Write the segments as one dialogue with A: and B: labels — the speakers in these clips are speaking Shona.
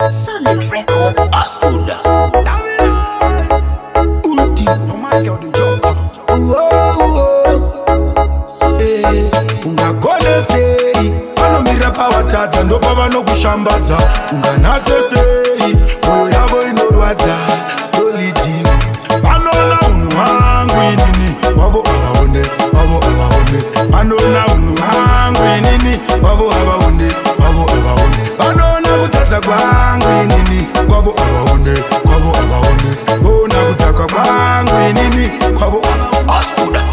A: Solid Records.
B: Askuda.
C: Ulti. Ungagone sei vanomira pavatadza ndopavanokushambadza, unganatse sei mwoyo yavo inorwadza. Solid vanoona unhu hwangu inini, wavo havaone, wavo havaone. Vanoona unhu hwangu inini, wavo havaone, wavo havaone. Vanoona kutadza kwangu inini, kwavo havaone, kwavo havaone. Voona kudhakwa kwangu inini, kwavo.
B: Askuda.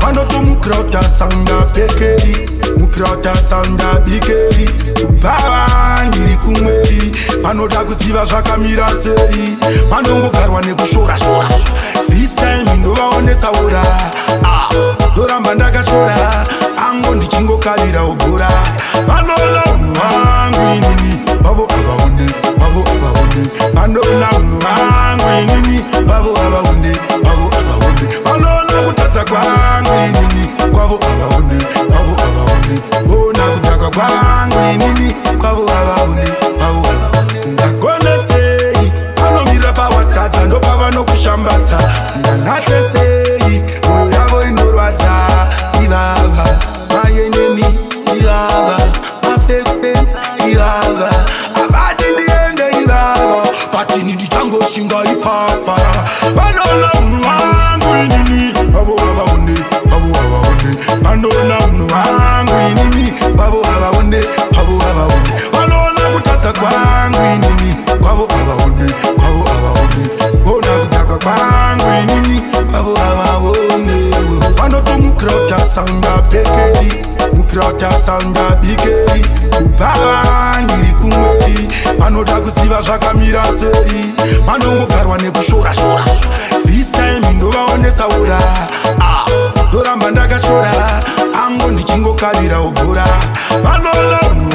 C: Vanotomukirauta sounda fekeri, mukirauta sounda bikeri, kubhava ndiri kumweri. Vanoda kuziva zvakamira sei, vanongogarwa nekushora-shora. This time ndovaonesa ura. Ah, ndoramba ndakachora ango ndichingokalira ugora. Vanoona unhu hwangu inini, vavo havaone, vavo havaone. Vanoona unhu hwangu inini, vavo havaone, vavo havaone. Vanoona kutadza kwangu inini, kwavo havaone, kwavo havaone. Voona kudhakwa kwangu inini, kwavo havaone, kwavo havaone. Ndagone sei vanomira pawatadza ndopavanokushambadza, ndanatse sei mwoyo yavo inorwadza. Ivava maenemy, ivava mafake friends, ivava avati ndiende, ivava patini ndichangoshinga ipapa. Vanoona unhu hwangu inini, vavo havaone, vavo havaone. Vanoona unhu hwangu inini, vavo havaone, vavo havaone. Vanoona kutadza kwangu inini, kwavo havaone, kwavo havaone. Voona kudhakwa kwangu inini, kwavo havaone. Vanotomukirauta sounda fekeri, mukirauta sounda bikeri, kubhava ndiri kumweri. Vanoda kuziva zvakamira sei, vanongogarwa nekushora-shora. This time ndovaonesa ura. Ah, ndoramba ndakachora ango ndichingokalira ugora. Vanoona unhu.